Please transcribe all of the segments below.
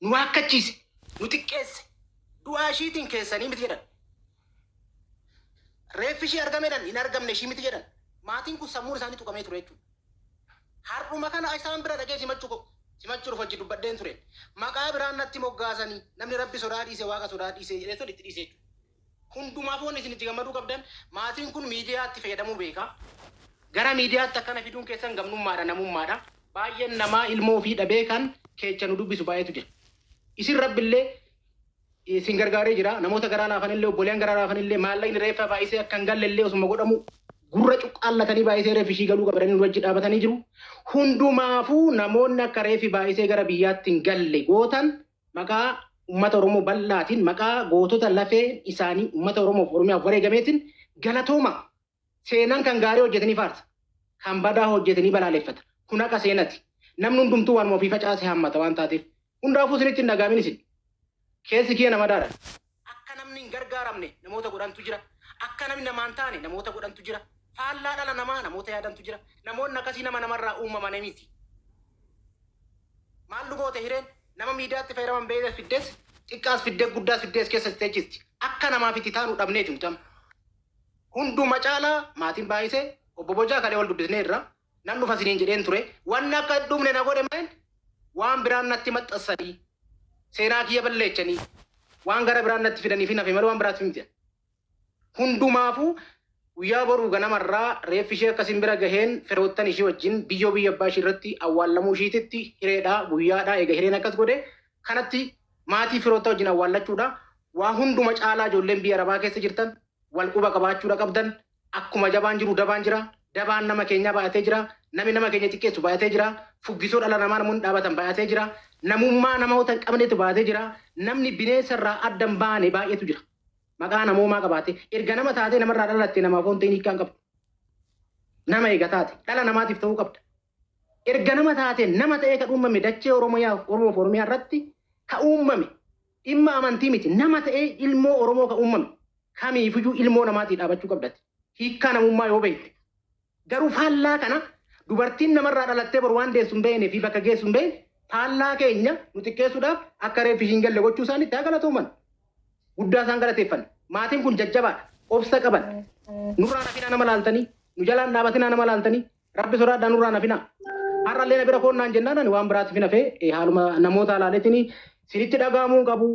Nu waakkachiise. Nu xiqqeesse. Du'aa ishiitiin keessanii miti jedhan. Reeffi ishii argameedhaan hin argamne ishii miti jedhan. Maatiin kun sammuun isaanii tuqamee ture jechuudha. Har'uma kana isaan bira dhaqee simachuu ko simachuu dhufa hojii dubbadheen ture. Maqaa biraan natti moggaasanii namni Rabbi sodaa dhiise, Waaqa sodaa dhiise jedhee tole itti dhiise jechuudha. Hundumaaf wanni isin itti gammaduu qabdan, maatiin kun miidiyaatti fayyadamuu beeka. Gara miidiyaatti akkana fiduun keessan gamnummaadha, namummaadha. Baay'een namaa ilmoo ofii dhabee kan keecha nu dubbisu baay'eetu jira. Isin Rabbillee isin gargaaree jira. Namoota garaa laafanillee, obboleeyyan garaa laafanillee, maallaqni reeffa baay'isee akka hin gallellee osuma godhamu gurra cuqqaallatanii baay'isee reeffi ishii galuu qaba jedhanii nu wajji dhaabatanii jiru. Hundumaafuu namoonni akka reeffi baay'isee gara biyyaatti hin galle gootan, maqaa uummata Oromoo bal'aatiin, maqaa gootota lafee isaanii uummata Oromoof Oromiyaaf wareegameetiin galatooma. Seenaan kan gaarii hojjetanii faarsa. Kan badaa hojjetanii balaaleffata. Kun haqa seenati. Namni hundumtuu waanuma ofii facaase hammata waan taateef. Hundaafuu isinitti hin dhaga'amin isin. Keessi kiyya nama daadha. Akka namni hin gargaaramne namoota godhantu jira. Akka namni namaa hin taane namoota godhantu jira. Faallaa dhala namaa namoota yaadantu jira. Namoonni akkasii nama namarraa uumamane miti. Maal nu goote hireen? Nama miidiyaatti fayyadaman beeyna fiddes, xiqqaas fiddee guddaas fiddee as keessa teechisti. Akka namaaf itti taanu dhabneeti nuti amma. Hunduma caalaa maatiin baay'isee obbo Bocaa kalee wal dubbisnee irra nan dhufa isiniin jedheen ture. Wanni akka hin dhufne na godhe maal? Waan biraan natti maxxansanii, seenaa kiyya balleechanii, waan gara biraan natti fidanii fi nafe malee waan biraatti miti. Hundumaafuu guyyaa boruu ganamarraa reeffi ishee akka isin bira gaheen firoottan ishee wajjin biyyoo biyya abbaa ishee irratti awwaallamuu ishiititti hireedha, guyyaadha. Eega hireen akkas godhe kanatti maatii firoottaa wajjin awwaallachuudha. Waa hunduma caalaa ijoolleen biyya Arabaa keessa jirtan wal quba qabaachuudha qabdan. Akkuma jabaan jiru dabaan jira. Dabaan nama keenyaa baay'atee jira. Namni nama keenya xiqqeessu baay'atee jira. Fuggisoo dhala namaa namoonni dhaabatan baay'atee jira. Namummaa namoota hin qabnetu baay'atee jira. Namni bineensa irraa adda hin baane baay'eetu jira. Maqaa namoomaa qabaate erga nama taatee namarraa dhalatte namaaf foon ta'in hiikkaa hin qabdu. Nama eega taate dhala namaatiif ta'uu qabda. Erga nama taate nama ta'ee kan uumame dachee Oromiyaa, Oromoof Oromiyaa irratti ka uumame dhimma amantii miti, nama ta'ee ilmoo Oromoo ka uumame kamiifiyyuu ilmoo namaatii dhaabachuu qabdati. Hiikkaa namummaa yoo beekte. Garuu faallaa kana dubartiin namarraa dhalattee bor waan deessu hin beekne fi bakka geessu hin beekne faallaa keenya nu xiqqeessuudhaaf akka reeffi hin galle gochuu isaaniitti haa galatooman. Guddaa isaan galateeffanna. Maatiin kun jajjabaadha. Obsa qaban. Nurraa nafinaa nama laaltanii, nu jalaan dhaabatinaa nama laaltanii, Rabbi sodaadhaa nurraa nafinaa. Har'allee na bira koonnaan jennaan ani waan biraatiif hin hafee haaluma namoota ilaaleetiin sinitti dhaga'amuu hin qabu.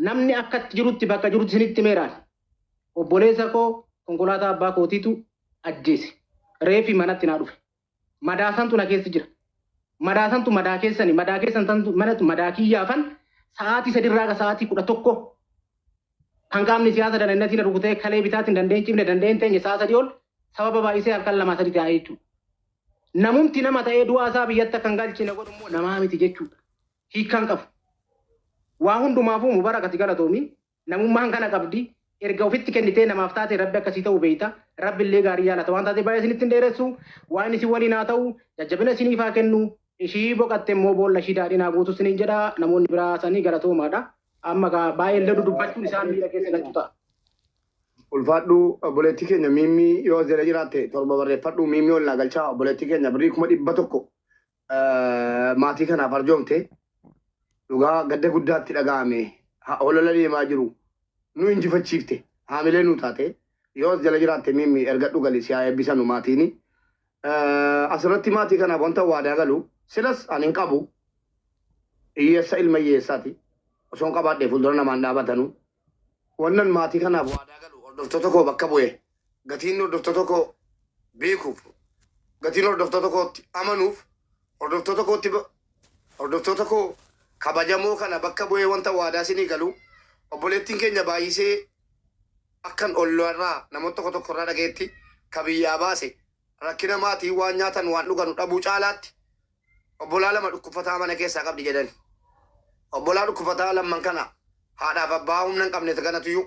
Namni akkatti jirutti bakka jirutti sinitti meeraan. Obboleessa koo konkolaataa abbaa kootiitu ajjeese. Reeffi manatti naa dhufe. Madaasantu na keessa jira. Madaasantu madaa keessani, madaa keessan tantu manatu madaa kiyyaafan sa'aatii 3rraa haga sa'aatii 11 kan qaamni siyaasa danannatiin na rukutee kalee bitaatiin danda'een cimne danda'een teenye sa'a 3 ol sababa baay'isee halkan 2 3 taa'ee jechuudha. Namumti nama ta'ee du'aa isaa biyyatti akka hin galchine godhu immoo namaa miti jechuudha. Hiikkaan qabu. Waa hundumaafuu Mubarak ati galatoomi. Namummaan kana qabdi. Erga ofitti kennitee namaaf taate Rabbi akkasii ta'uu beeyta. Rabbi illee gaarii jaalata waan taateef baay'ee isinitti hin dheeressu. Waaqni isin waliin haa ta'u. Jajjabina isiniif haa kennu. Ishii boqatte immoo boolla ishii daadhiin haa guutu isiniin jedha. Namoonni biraa sanii galatoomaadha. Amma gaa baay'ee illee dudubbachuun isaan miira keessa galchuu ta'a. Ulfaadhu obboleettii keenya. Miimmii yoo as jala jiraatte 7 barreeffadhu. Miimmii ol naa galchaa. Obboleettii keenya birrii 100,000 maatii kanaaf arjoomte. Dhugaa gadda guddaatti dhaga'ame. Holola deemaa jiru nu injifachiifte, haamilee nu taate. Yoo as jala jiraatte Miimmi ergadhu gali, si haa eebbisanu maatiini. Asirratti maatii kanaaf wanta waadaa galu, silas ani hin qabu, hiyyeessa ilma hiyyeessaati. Osoon qabaadhe fuuldura namaan dhaabatanu. Wannan maatii kanaaf waadaa galu, hordoftoota koo bakka bu'e, gatiin hordoftoota koo beekuuf, gatiin hordoftoota kootti amanuuf, hordoftoota kootti hordoftoota koo kabajamoo kana bakka bu'ee wanta waadaa isinii galu, obboleettiin keenya baay'isee akkan ollaarraa namoota tokko tokko irraa dhagayetti ka biyyaa baase rakkina maatii waan nyaatan waan dhuganu dhabuu caalaatti obbolaa lama dhukkufataa mana keessaa qabdi jedhani. Obbolaa dhukkufataa lamman kana haadhaaf abbaa humna hin qabne kanatuyyuu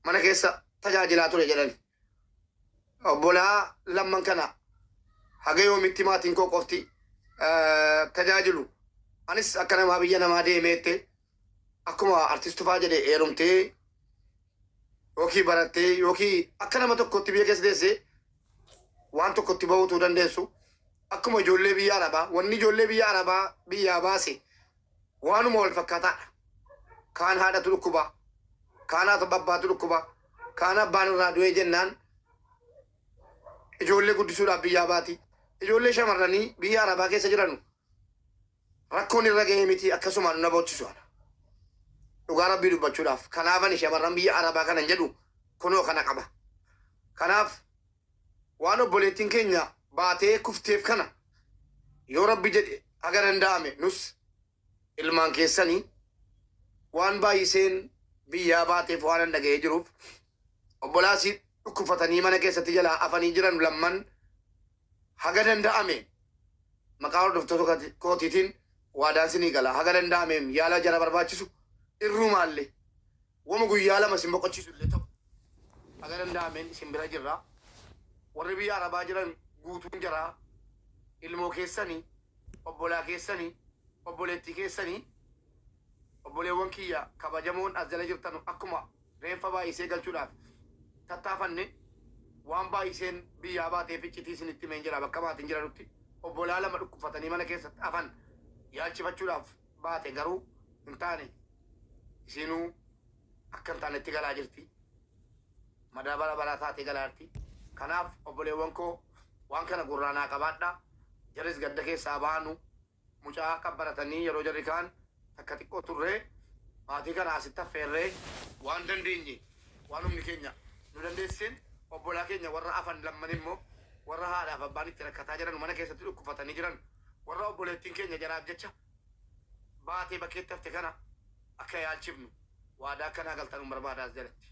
mana keessa tajaajilaa ture jedhani. Obbolaa lamman kana haga yoomitti maatiin koo qofti tajaajilu? Anis akka namaa biyya namaa deemeette akkuma artist Tufaa jedhe heerumtee yookiin barattee yookiin akka nama tokkotti biyya keessa teessee waan tokkotti bahuutu dandeessu. Akkuma ijoollee biyya Arabaa, wanni ijoollee biyya Arabaa biyyaa baase Waanuma wal fakkaataadha. Kaan haadhatu dhukkuba, kaan haata abbaatu dhukkuba, kaan abbaan irraa du'ee jennaan ijoollee guddisuudhaaf biyyaa baati. Ijoollee shamarranii biyya Arabaa keessa jiran rakkoon irra ga'ee miti, akkasumaan na boochisu ana. Dhugaa Rabbii dubbachuudhaaf kanaafani shamarran biyya Arabaa kanan jedhu kunoo kana qaba. Kanaaf waan obboleettiin keenya baatee kufteef kana yoo Rabbi jedhe haga danda'ame nus ilmaan keessanii waan baay'iseen biyyaa baateef waan an dhaga'ee jiruuf obbolaasii dhukkufatanii mana keessatti jalaa afanii jiran lamman haga danda'ame maqaa hordoftoota kootiitiin waadaan sinii gala. Haga danda'ameen yaala jara barbaachisu irrumaallee wama guyyaa 2 isin boqochiisu illee ta'u haga danda'ameen isin bira jirra. Warri biyya Arabaa jiran guutuun jaraa ilmoo keessanii, obbolaa keessanii, obboleettii keessanii, obboleewwan kiyya kabajamoon as jala jirtan akkuma reenfa baay'isee galchuudhaaf tattaafanne waan baay'iseen biyyaa baateef iccitii isinitti himeen jira. Bakka maatiin jiranutti obbolaa 2 dhukkufatanii mana keessatti hafan yaalchifachuudhaaf baate, garuu hin taane. Isinuu akka hin taanetti galaa jirti. Madaa bara baraa taatee galaa jirti. Kanaaf obboleewwan koo waan kana gurraa naa qabaadha. Jarris gadda keessaa baanu mucaa qabbaratanii yeroo jarri kaan takka xiqqoo turree maatii kana asitti affeerree waan dandeenye, waan humni keenya nu dandeessiseen obbolaa keenya warra afan lamman immoo warra haadhaaf abbaan itti rakkataa jiran, mana keessatti dhukkufatanii jiran, warra obboleettiin keenya jaraaf jecha baatee bakkeetti hafte kana akka yaalchifnu waadaa akkanaa galtanuun barbaada as jalatti.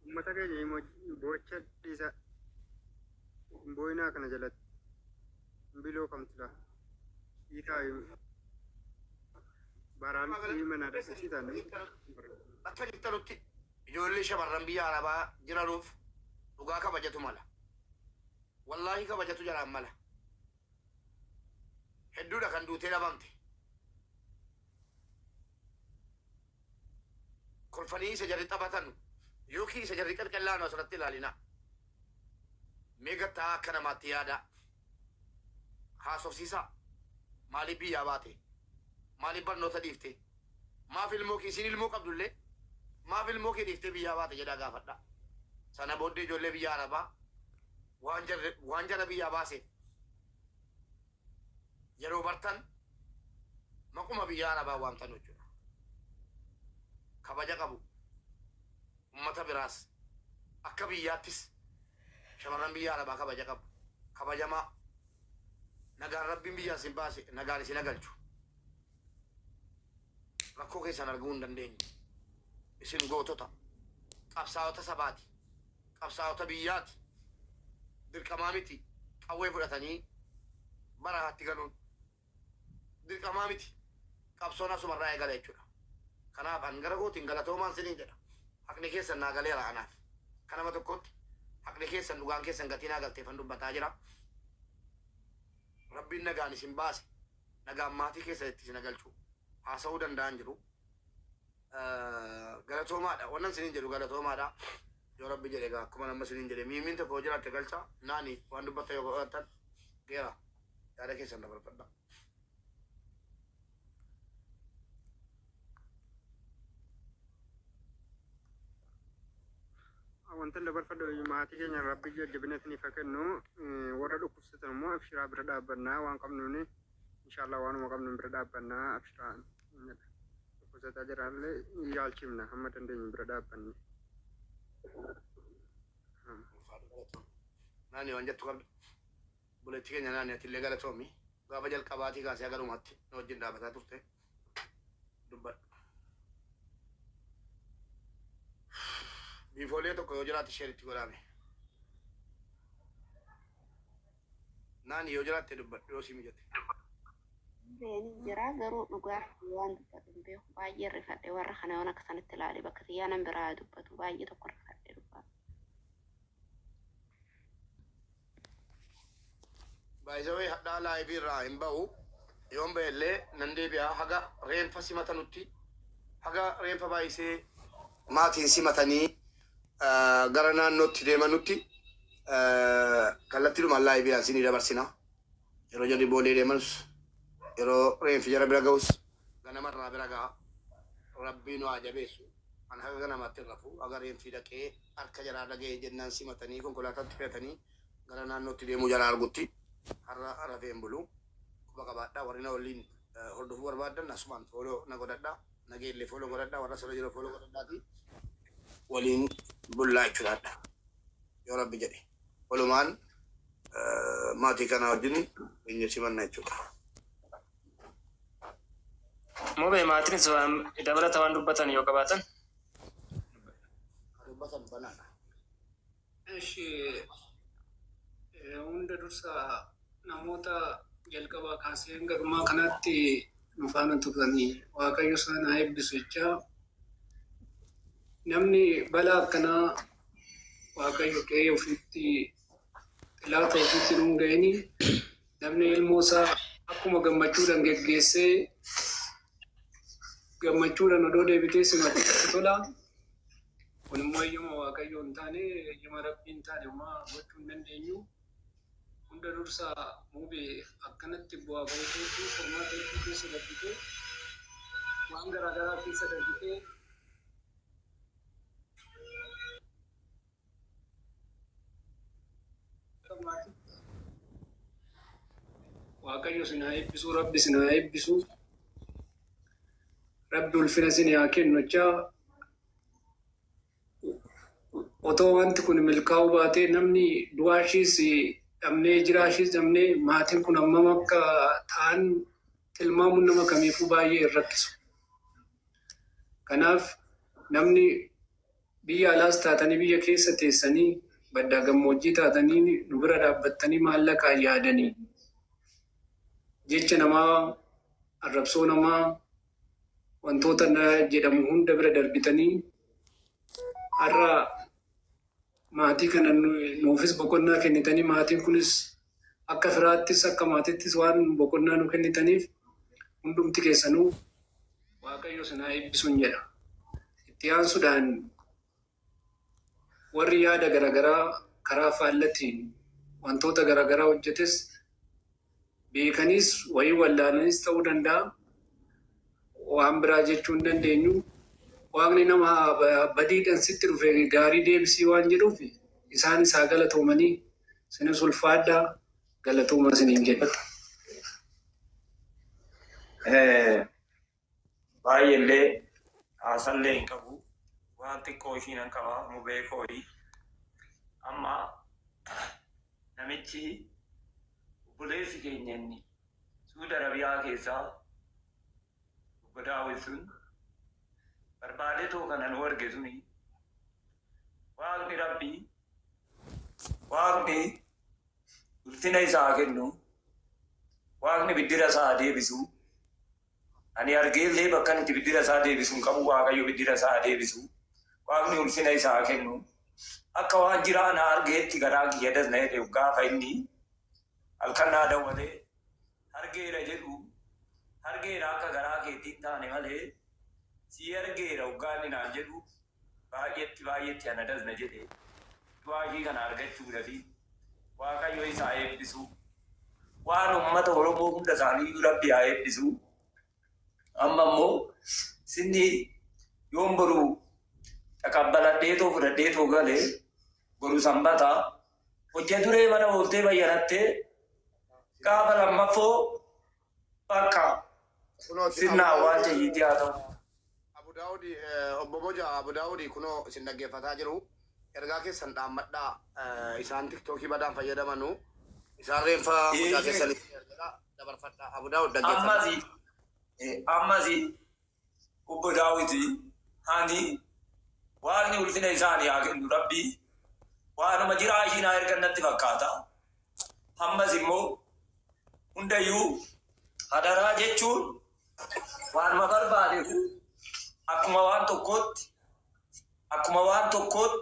Uummata keenya immoo boocha dhiisa, boo'inaa kana jalatti biloo kamtudha. Dhiitaa baraan mana dhaqsiisan. Bakka jirtanutti ijoollee shamarran biyya Arabaa jiranuuf dhugaa kabajatu mala. Wallaahi kabajatu jaraan mala. Hedduudha kan duutee dhabamte. Kolfanii isa jarri taphatan yookiin isa jarri qalqallaanu asirratti ilaalina. Mee gattaa akka namaatti yaada. Haasofsiisaa. Maaliif biyyaa baate? Maaliif barnoota dhiifte? Maaf ilmoo kee, isiin ilmoo qabdullee, maaf ilmoo kee dhiiftee biyyaa baate jedhaa gaafadha. Sana booddee ijoollee biyya Arabaa waan jarri waan jara biyyaa baaseef yeroo bartan maquma biyya Arabaa waamtan jechuudha. Kabaja qabu. Ummata biraas akka biyyaattis shamarran biyya Arabaa kabaja qabu. Kabajamaa. Nagaan Rabbiin biyyaa isin baase nagaan isin agalchu. Rakkoo keessan arguu hin dandeenye. Isin gootota. Qabsaa'ota sabaati. Qabsaa'ota biyyaati. Dirqamaa miti qawwee fudhatanii barahaatti galuun. Dirqamaa miti. Qabsoon asumarraa eegala jechuudha. Kanaaf an gara kootiin galatoomaan siniin jedha. Haqni keessan naa galeera anaaf. Akka nama tokkootti haqni keessan, dhugaan keessan gatii naa galteefan dubbataa jira. Rabbiin nagaan isin baase nagaan maatii keessanitti isin galchu. Haasa'uu danda'an jiru. Galatoomaadha. Wannan siniin jedhu galatoomaadha. Yoo Rabbi jedhe egaa akkuma nama siniin jedhe miimiin tokko yoo jiraatte galcha. Naani waan dubbatta yoo godhattan geera yaada keessan dabarfadha. Wanta dabarfadhu, maatii keenya Rabbi jajjabina isiniif haa kennu. Warra dhukkubsatan immoo abshiraa, bira dhaabbannaa waan qabnuun, inshallah waanuma qabnuun bira dhaabbannaa, abshiraa dhukkubsataa jiraallee yaalchifna hamma dandeenyu bira dhaabbanne. Naani waan jettu qabda. Buleetti keenya naani, atillee galatoomi. Gaafa jalqabaatii kaasee agarumaatti na wajjin dhaabbataa turte, dubbadhu. Biifoolee tokko yoo jiraate share itti godhame. Naani yoo jiraatte dubbadhu yoo si mijate. Beeni jira, garuu dhugaa waan dubbatu hin beeku. Baay'ee rifadhe warra kana waan akka sanatti ilaale bakka xiyyaa nan biraa dubbatu baay'ee tokko rifadhe dhugaa. By the way, hadhaa live irraa hin ba'u. Yoon ba'e illee nan deebi'a. Haga reenfa simatanutti, haga reenfa baay'isee maatiin simatanii gara naannootti deemanutti kallattiidhumaan live isinii dabarsina. Yeroo jarri boolee deemanus, yeroo reenfi jara bira ga'us, ganamarraa bira ga'a. Rabbii nu haa jabeessu. An haga ganamaatti hin rafu. Haga reenfi dhaqee harka jaraa dhaga'ee jennaan simatanii konkolaataatti fe'atanii gara naannootti deemuu jara argutti har'a rafee hin bulu. Quba qabaadhaa. Warri na waliin hordofuu barbaaddan asumaan follow na godhadhaa. Nageellee follow godhadhaa. Warra asirra jiru follow godhadhaati. Waliin bullaa jechuudha. Yoo Rabbi jedhe. Walumaan maatii kana wajjin keenya simanna jechuudha. Mubee, maatiinis waan dabalata waan dubbatan yoo qabaatan. Dubbatan banaadha. Eshi, hunda dursa namoota jalqabaa kaasee hanga dhumaa kanatti nu faana turanii Waaqayyo isaan haa eebbisu jechaa, namni balaa akkanaa Waaqayyo qe'ee ofiitti xilaata ofiitti nuun ga'ini, namni ilmoo isaa akkuma gammachuudhaan geggeessee gammachuudhaan odoo deebitee simatee tola. Kun immoo eeyyama Waaqayyoo hin taane, eeyyama Rabbii hin taane, homaa gochuu hin dandeenyu. Hunda dursa Mubee, akkanatti bu'aa bahii hedduu, qormaata hedduu keessa darbitee, waan garaa garaa keessa darbitee, akka maatiitti Waaqayyo isin haa eebbisu, Rabbi isin haa eebbisu, Rabbi ulfina isin haa kennu jechaa, otoo wanti kun milkaa'uu baatee namni du'aa ishiis dhabnee jiraa ishiis dhabnee maatiin kun hammam akka ta'an tilmaamuun nama kamiifuu baay'ee hin rakkisu. Kanaaf namni biyya alaas taatanii biyya keessa teessanii baddaa gammoojjii taatanii nu bira dhaabbattanii maallaqaan yaadanii jecha namaa, arrabsoo namaa, wantoota jedhamu hunda bira darbitanii har'a maatii kana nuufis boqonnaa kennitanii, maatiin kunis akka firaattis akka maatiittis waan boqonnaa nu kennitaniif hundumti keessanuu Waaqayyo isin haa eebbisuun jedha. Itti aansuudhaan warri yaada garaagaraa karaa faallatiin wantoota garaagaraa hojjetes beekaniis wayii wallaalanis ta'uu danda'a. Waan biraa jechuu hin dandeenyu. Waaqni nama badiidhaan sitti dhufe gaarii deebisii waan jedhuuf isaanis haa galatoomanii, isinis ulfaadhaa, galatooma isiniin jedha. Baay'eellee haasallee hin qabu. Waan xiqqoo ishii nan qaba, Mubee kooyi. Amma namichi obboleessi keenya inni Suudi Arabiyaa keessaa obbo Daawit sun barbaadetoo kana nu arge suni, Waaqni Rabbii, Waaqni ulfina isaa haa kennu, Waaqni biddira isaa haa deebisu. Ani argeellee bakka itti biddira isaa deebisu hin qabu. Waaqayyo biddira isaa haa deebisu. Waaqni ulfina isaa haa kennu. Akka waan jiraa na argeetti garaa kiyya das na jedhe gaafa inni halkan naa dawwalee argeera jedhu. Argeera akka garaa keetti hin taane malee sii argeera hoggaa inni naan jedhu baay'eetti baay'eetti ana das na jedhe. Du'aa ishii kana argachuudhafi Waaqayyo isa haa eebbisu. Waan uummata Oromoo hunda isaaniiyyuu Rabbi haa eebbisu. Amma immoo sinni yoon boru taqabbaladheetoo fudhadheetoo gale, boru sanbata hojja duree mana ooltee bayyanattee gaafa lammaffoo bakka Kunooti sirna Abu awwaalcha Daawud ishiitii haa ta'u. Abu Daawud, obbo Boja Abu Daawud kunoo isin dhaggeeffataa jiru. Ergaa keessan dhaammadhaa. Isaan TikTokii badaan fayyadamanu. Isaan reenfa mucaa keessanii ergaa dabarfadhaa. Abu Daawud, dhaggeeffadhaa. Ammas obbo Daawiti ani Waaqni ulfina isaanii haa kennu. Rabbi waanuma jiraa ishiin haa ergan natti fakkaata. Ammas immoo hundayyuu hadaraa jechuun waanuma barbaadeef akkuma waan tokkootti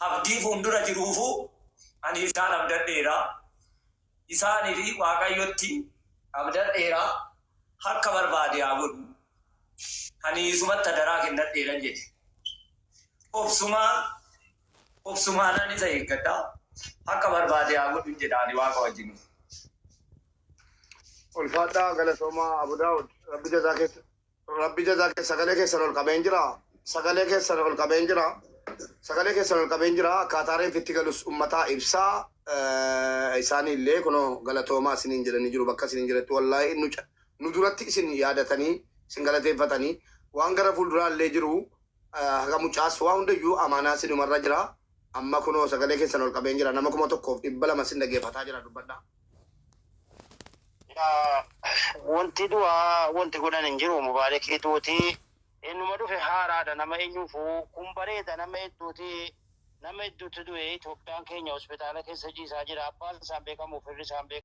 abdii fuuldura jiruufu ani isaan abdadheera. Isaanii fi Waaqayyotti abdadheeraa akka barbaade haa godhu. Ani isumatti adaraa kennadheeran jedhe. Obsumaa obsumaanaan isa eeggadha. Akka barbaade haa godhu jedha ani Waaqa wajjin. Ulfaadhaa, galatoomaa Abu Daawud. Rabbi jazaa keessa, Rabbi jazaa keessa. Sagalee keessan ol qabeen jira. Sagalee keessan ol qabeen jira. Sagalee keessan ol qabeen jira. Akkaataa reeffi itti galus ummataa ibsaa. Isaanii illee kunoo galatoomaa isiniin jedhanii jiru bakka isiniin jiretti. Wallaahi nu duratti isin yaadatanii isin galateeffatanii waan gara fuulduraa illee jiru haga mucaas waa hundayyuu amaanaa isinumarra jira. Amma kunoo sagalee keessan ol qabeen jira. Nama 1200 isin dhageeffataa jira, dubbadhaa. Wanti du'aa wanti godhan hin jiru. Mubaarakiituuti innuma dhufe haaraadha. Nama eenyuufuu kun bareeda. Nama hedduuti, nama hedduutu du'e. Itoophiyaan keenya hospitaala keessa ciisaa jira. Abbaan isaan beekamu, firri isaan beekamu.